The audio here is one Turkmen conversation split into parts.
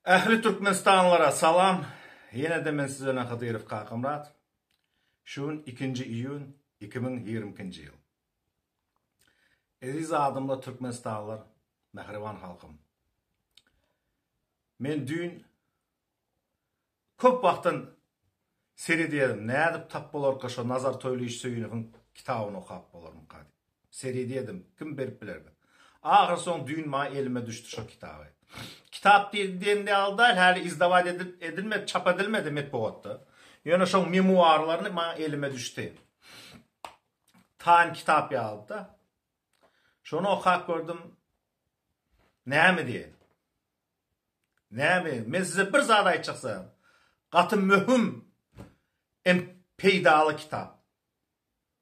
Ähli Türkmenistanlylara salam! Ýene-de men siz bilen Hydyrow Kakamyrat. Şu gün ikinji iýun 2022-nji ýyl. Eziz adamlar Türkmenistanlylar, mähriban halkym. Men düýn köp wagtdan seredýärdim, nädip tap bolarka şo Nazar Toýlyýewiç Söýünowyň kitabyny okap bolarmyka diýip. Seredýärdim, kim berip bilerdi. Ahyr soň düýn maňa elime düşdi şo kitaby. Kitap diýende ýaly däl, häli izdawat edilip edilmedi, çap edilmedi metbugatda. Ýöne şoň memuarlaryny maňa elime düşdi. Taýyn kitap ýalydy-da. Şony okap gördüm. Näme diýeýin? Näme? Men size bir zat aýtjaksa, gaty möhüm hem peýdaly kitap.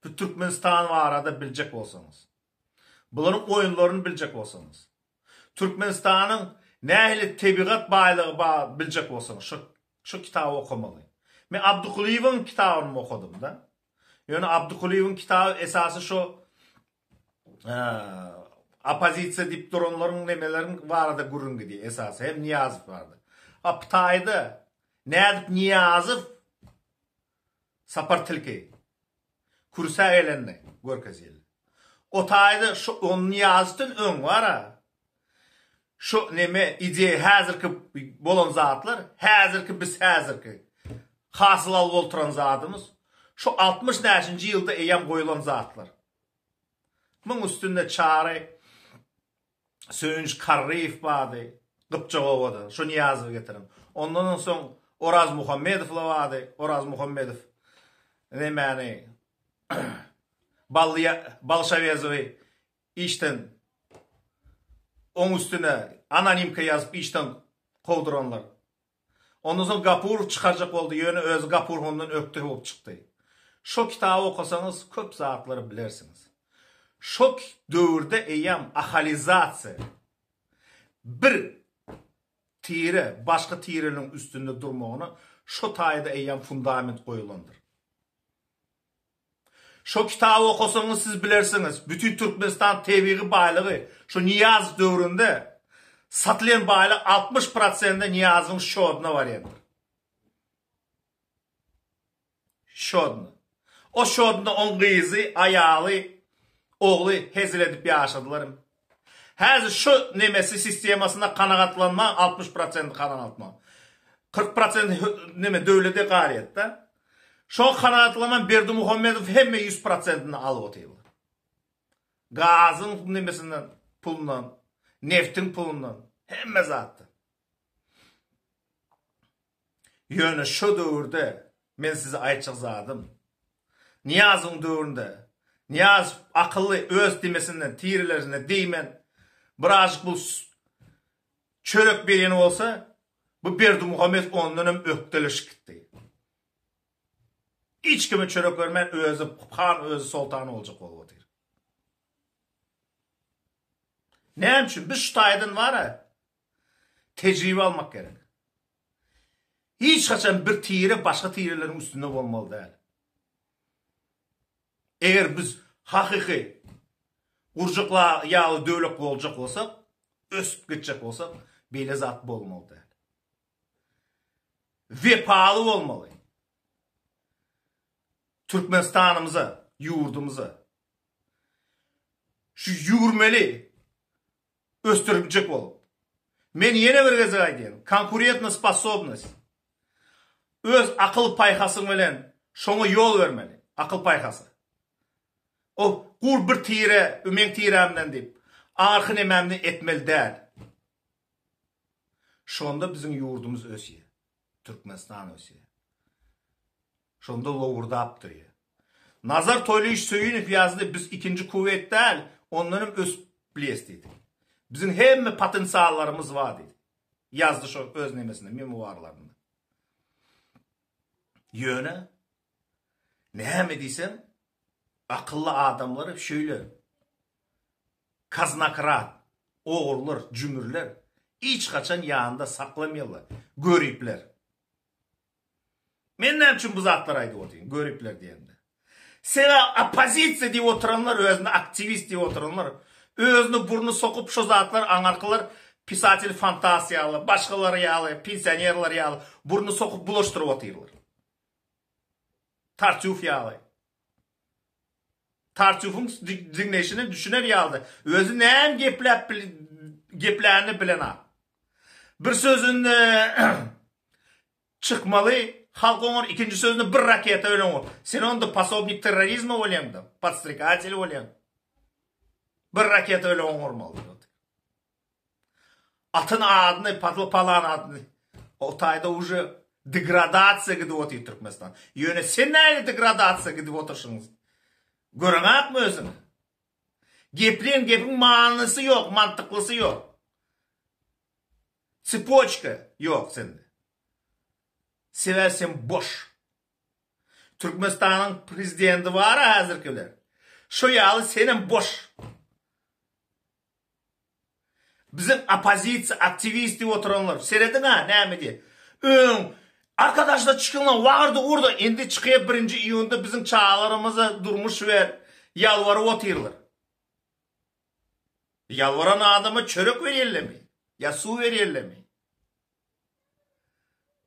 Bu Türkmenistan barada biljek bolsaňyz. Bularyň oýunlaryny biljek bolsaňyz. Türkmenistanyň nähili tebigat baýlygy bar biljek bolsaňyz, şu şu kitaby okamaly. Men Abdykulyýewiň kitabyny okadym-da. Ýöne Abdykulyýewiň kitaby esasy şu oppozisiýa diýip duranlaryň nemeleriň barada gürrüň gidýär esasy hem Nyýazow barada. A Hytaýda nädip Nyýazow Sapar tilki kürsä gelenini görkezýärler. O taýda şu Nyýazowdan öň bar-a şu neme ideýa häzirki bolan zatlar häzirki biz häzirki hasyl alyp oturan zadymyz şu 60 näçinji ýylda eýýäm goýlan zatlar. Muň üstünde Çary Söýünç Karryýew bardy, Gypjak obadan, şo Nyýazowy getiren. Ondanam soň Oraz Muhammedowlar bardy, Oraz Muhammedow nemäni Bally Balşawezowy işden oň üstüne anonimka ýazyp işden kowduranlar. Ondan soň Gapurow çykarjak boldy, ýöne özi Gapurow ondan ökde bolup çykdy. Şo kitaby okasaňyz köp zatlary bilersiňiz. Şo döwürde eýýäm ahalizasiýa bir tire başga tireleriň üstünde durmagyna şo taýda eýýäm fundament goýulandyr. Şo kitaby okasaňyz siz bilersiňiz, bütin Türkmenistan tebigy baýlygy şo Nyýazow döwründe satylýan baýlyk 60 prosenti Nyýazowyň şodyna barýandyr. Şodyna. O şodyna oň gyzy, aýaly, ogly hezil edip ýaşadylar. Häzir şu nemesi sistemasyna kanagatlanma 60 prosenti kanagatlanma. 40 prosenti neme döwlete galýar-da. Şo kanagatlanan Berdimuhamedow hemme 100 prosentini alyp otyrlar. Gazyň nemesinden, pulundan, neftiň pulundan, hemme zatdan. Ýöne şo döwürde men size aýtjak zadym, Nyýazowyň döwründe Nyýazow akylly öz demesinden tirilerine diýmän birazjyk bu çörek berýän bolsa bu Berdimuhamedow ondan hem ökdeleşip gitdi. Hiç kime çörek bermän özi han özi soltan boljak bolup otyr. Näme üçin? Biz şu taýdan bar-a tejribe almak gerek. Hiç haçan bir tire başga tireleriň üstünde bolmaly däl. Eger biz hakyky gurjak ýaly döwlet boljak bolsak, ösüp gitjek bolsak, beýle zat bolmaly däl. Wepaly bolmaly. Türkmenistanymyza, ýurdumyza. Şu ýüwürmeli ösdüriljek bolup. Men ýene bir gezek aýdýan, konkurentna sposobnost. Öz akyl paýhasyň bilen şoňa ýol bermeli, akyl paýhasa. O gur bir tire, meň tirämden diýip, arhy nemämden etmeli däl. Şonda biziň ýurdumyz ösýär. Türkmenistan ösýär. Şonda lowurdap durýar. Nazar Toýlyýewiç Söýünow ýazdy, biz ikinji Kuweýt däl, ondan hem ösüp bilýäs diýdi. Biziň hemme potensiallarymyz bar diýdi. Ýazdy şo öz nemesinde, memuarlarynda. Ýöne näme diýseň, akylly adamlary şeýle kaznokrat, ogrular, jümürler hiç haçan ýanynda saklamaýarlar, göripler. Men näme üçin bu zatlary aýdyp otyryn, göripler diýemde. Sebäbi oppozisiýa diýip oturanlar, özüne aktiwist diýip oturanlar, özüne burny sokup şo zatlar aňarkylar. Pisatel fantast ýaly, başgalar ýaly, pensionerler ýaly burny sokup bulaşdyryp otyrlar. Tartýuf ýaly. Tartýufyň diňleýşine düşüner ýalydy. Özi näme gepläp geplänini bilenok. Bir sözünde çykmaly, halk oňar, ikinji sözünde bir raketa bilen oňar. Sen onda posobnik terrorizma bolýaň-da, podstrekatel bolýaň. Bir raketa bilen oňarmaly. Atyn adyny, patly palan adyny. O taýda uje degradasiýa gidip otyr Türkmenistan. Ýöne sen nähili degradasiýa gidip oturşyňyz? Göreňakmy özüňi? Gepleýän gepiň manysy ýok, mantyklysy ýok. Tsepoçka ýok sende. Sebäbi sen boş. Türkmenistanyň prezidenti bar-a häzirkiler. Şo ýaly senem boş. Biziň oppozisiýa, aktiwist diýip oturanlar, serediň-ä näme diýýär. Öň, arkadaşlar çykyňlar, wagyrdy urdy, indi çykyp birinji iýunda biziň çagalarymyza durmuş ber, ýalbaryp otyrlar. Ýalbaran adama çörek berýärlermi? Ýa suw berýärlermi?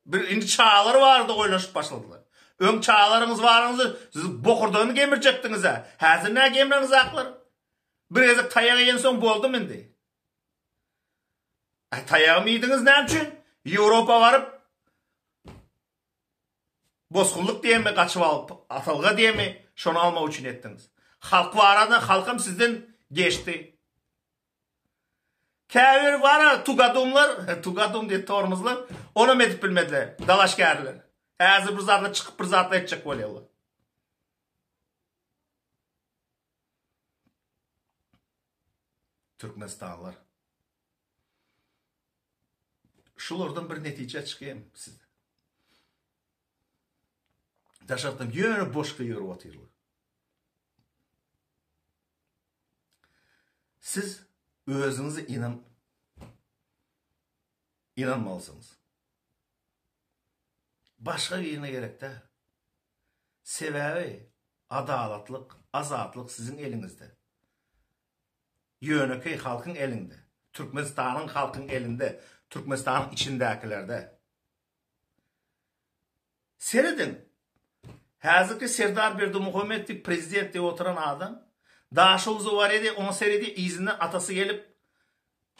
Bir indi çagalar barada oýlanyşyp başladylar. Öň çagalaryňyz baryňyzy siz bokurdagyny gemirjekdiňiz-ä. Häzir nä gemreňizaklar? Bir gezek taýak iýensoň boldum indi. Äý taýagym iýdiňiz näme üçin? Ýewropa baryp bosgunlyk diýenmi, gaçyp alyp atalga diýenmi, şony almak üçin etdiňiz. Halk barada halkam sizden geçdi. Käbir bar-a tugadumlar, tugadum diýip tormozlar, onam edip bilmediler, dalaşgärler. Häzir bir zatlar çykyp bir zatlar etjek bolýarlar. Türkmenistanlylar. Şulardan bir netije çykýar sizde. Daşardan ýöne boş gygyryp otyrlar. Siz özüňize ynan ynanmalysyňyz. Başga birine gerek däl. Sebäbi adalatlyk, azatlyk siziň eliňizde. Ýönekeý halkyň elinde. Türkmenistanyň halkyň elinde, Türkmenistanyň içindäkilerde. Serediň, häzirki Serdar Berdimuhamedow diýip prezident diýip oturan adam Daşoguza barýar, oňa seredýär, yzyndan atasy gelip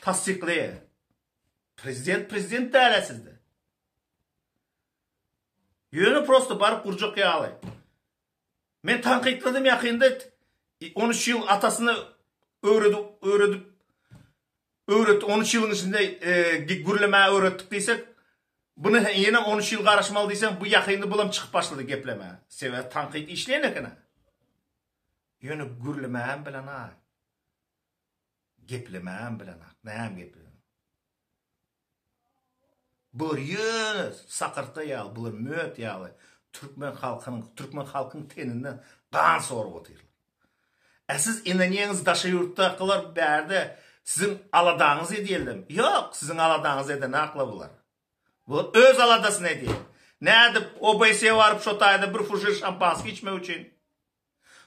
tassyklaýar. Prezident prezident däl-ä sizde. Ýöne prosto baryp gurjak ýaly. Men tankytladym ýakynda 13 ýyl atasyna öwredip öwredip öwretdi 13 ýylyň içinde e, gürlemäge öwretdik diýsek bunu ýene 13 ýyl garaşmaly diýseň bu ýakynda bulam çykyp başlady geplemäge. Sebäbi tankyt işleýän eken. Ýöne gürlemäge bilen-a. Geplemäge bilen-a. Näme gepleýän? Bular ýöne sakyrtga ýaly, bular möt ýaly türkmen halkynyň, türkmen halkyň teninden gan sorup otyrlar. Ä siz inanýaňyz daşary ýurtdakylar bärde siziň aladaňyzy edýärlermi? Ýok, siziň aladaňyzy edenakla bular. Bular öz aladasyny edýär. Nädip OBSE baryp şo taýda bir fужir şampanskiý içmek üçin?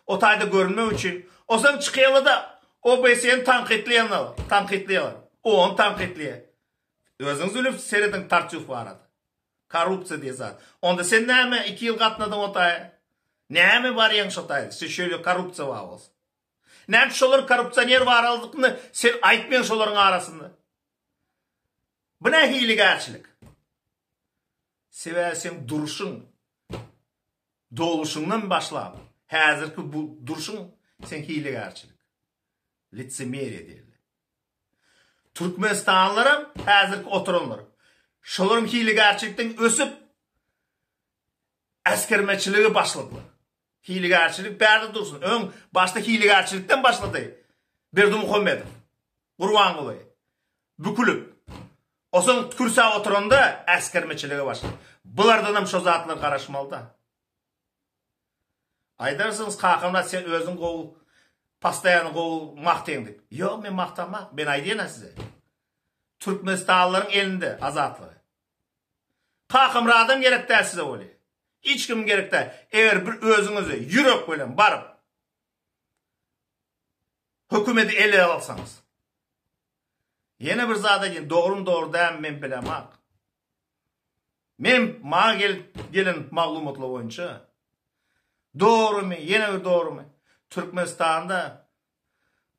O taýda görünmek üçin. Osaň çykýarlar-da OBSE-ni tankytlaýanlar, tankytlaýarlar. O ony tankytlaýar. Özüňiz bilip serediň Tartýuf barada. Korrupsiýa diýen zat. Onda sen näme 2 ýyl gatnadyň o taýa? Näme barýaň şo taýda? Sen şeýle korrupsiýa bar bolsa. Näme üçin şolar korrupsioner baraldygyny sen aýtmaýaň şolaryň arasynda? Bu nähili hilegärçilik? Sebäbi seň durşuň Dogluşyňdan başlap, häzirki bu durşuň seň hilegärçilik. Litsemeriýe diýildi. Türkmenistanlylaram häzirki oturanlar. Şolaram hilegärçilikden ösüp äsgermeçiligi başladylar. Hilegärçilik bärde dursun. Öň başda hilegärçilikden başlady Berdimuhamedow, Gurbanguly. Bükülip. Osoň kürsä oturanda äsgermeçilige başlady. Bulardanam şo zatlar garaşmalyda. Aýdarsyňyz Kakamyrat sen özüň gowy postoýany gowy magtaýaň diýip. Ýok men magtamak. Men aýdýan-a size. Türkmenistanlylaryň elinde azatlygy. Kakamyradam gerek däl size weli. Hiç kim gerek däl. Eger bir özüňizi ýürek bilen baryp hökümeti ele alsaňyz. Ýene bir zat aýdýan, dogrymy dogry dälmi men bilemok. Men maňa gelip gelen maglumatlar boýunça dogrymy, ýene bir dogrymy Türkmenistanda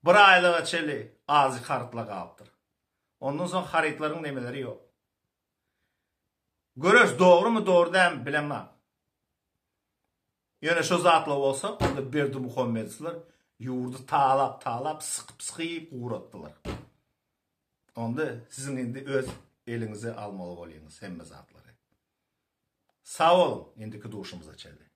bir aýlyga çenli azyk harytlar galypdyr. Ondan soň harytlaryň nemeleri ýok. Göreris dogrymy dogry dälmi bilemok. Ýöne şo zatlar bolsa onda Berdimuhamedowlar ýurdy talap talap sykyp sykyp guratdylar. Onda siziň indi öz eliňize almaly bolýaňyz hemme zatlary. Sag boluň indiki duşumyza çenli.